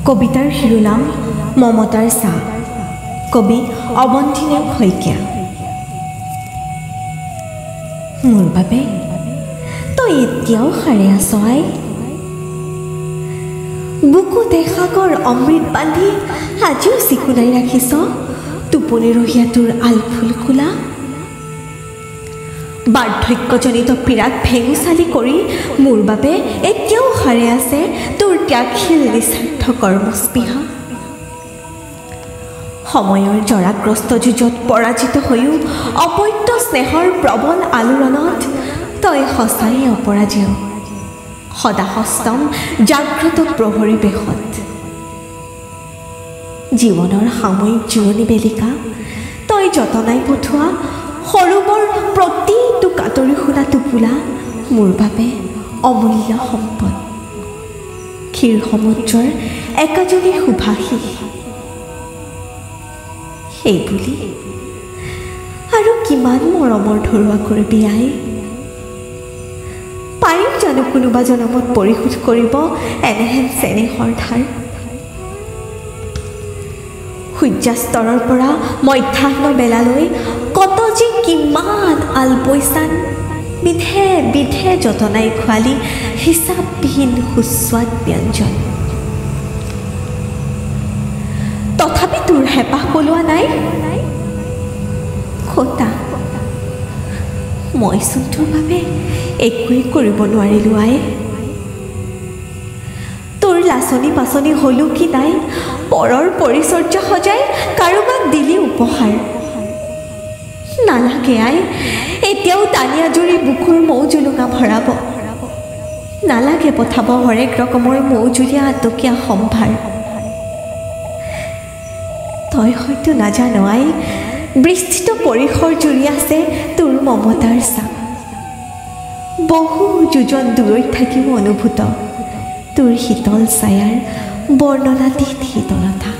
কবিতাৰ শিৰোনাম মমতাৰ ছাঁ, কবি অৱন্তী নেওগ শইকীয়া। মোৰ বাবে তই এতিয়াও সাৰে আছ আই, বুকুতে সাগৰ অমৃত বান্ধি আজিও চিকুণাই ৰাখিছ টোপনিৰহীয়া তোৰ আলফুল খোলা। বাৰ্ধক্যজনিত পীড়াক ভেঙুচালি কৰি মোৰ বাবে এতিয়াও সাৰে আছে তোৰ ত্যাগশীল নিস্বাৰ্থ কৰ্মস্পৃহা। সময়ৰ জৰাগ্ৰস্ত যুঁজত পৰাজিত হৈও অপত্য স্নেহৰ প্ৰবল আলোড়নত তই সঁচাই অপৰাজেয়, সদা সষ্টম জাগ্ৰত প্ৰহৰী বেশত। জীৱনৰ সাময়িক জোৰণি বেলিকা তই যতনাই পঠোৱা সৰু বৰ প্ৰতিটো কাতৰি শুনা টোপোলা মোৰ বাবে অমূল্য সম্পদ, ক্ষীৰ সমুদ্ৰৰ একাজনী সুভাষী। সেইবুলি আৰু কিমান মৰমৰ ধৰুৱা কৰিবি আই? পাৰিম জানো কোনোবা জনমত পৰিশোধ কৰিব এনেহেন চেনেহৰ ধাৰ? সূৰ্যাস্তৰৰ পৰা মধ্যাহ্ন বেলালৈ কত যে কিমান আলপৈচান বিধে বিধে যতনাই খোৱালি হিচাপবিহীন সুস্বাদ ব্যঞ্জন, তথাপি তোৰ হেঁপাহ পলোৱা নাই। খোটা, মইচোন তোৰ বাবে একোৱেই কৰিব নোৱাৰিলোঁ আই। তোৰ লাচনি পাচনি হ'লো কি নাই, পৰৰ পৰিচৰ্যা সজাই কাৰোবাক দিলি উপহাৰ। নালাগে আই, এতিয়াও টানি আজুৰি বুকুৰ মৌ জুলুঙা ভৰাব নালাগে, পঠাব হৰেক ৰকমৰ মৌজুলীয়া আটকীয়া সম্ভাৰ। তই হয়তো নাজান আই, বিস্তৃত পৰিসৰ জুৰি আছে তোৰ মমতাৰ ছাঁ। বহু যোজন দূৰৈত থাকিও অনুভূত তোৰ শীতল ছায়াৰ বৰ্ণনাতীত শীতলতা।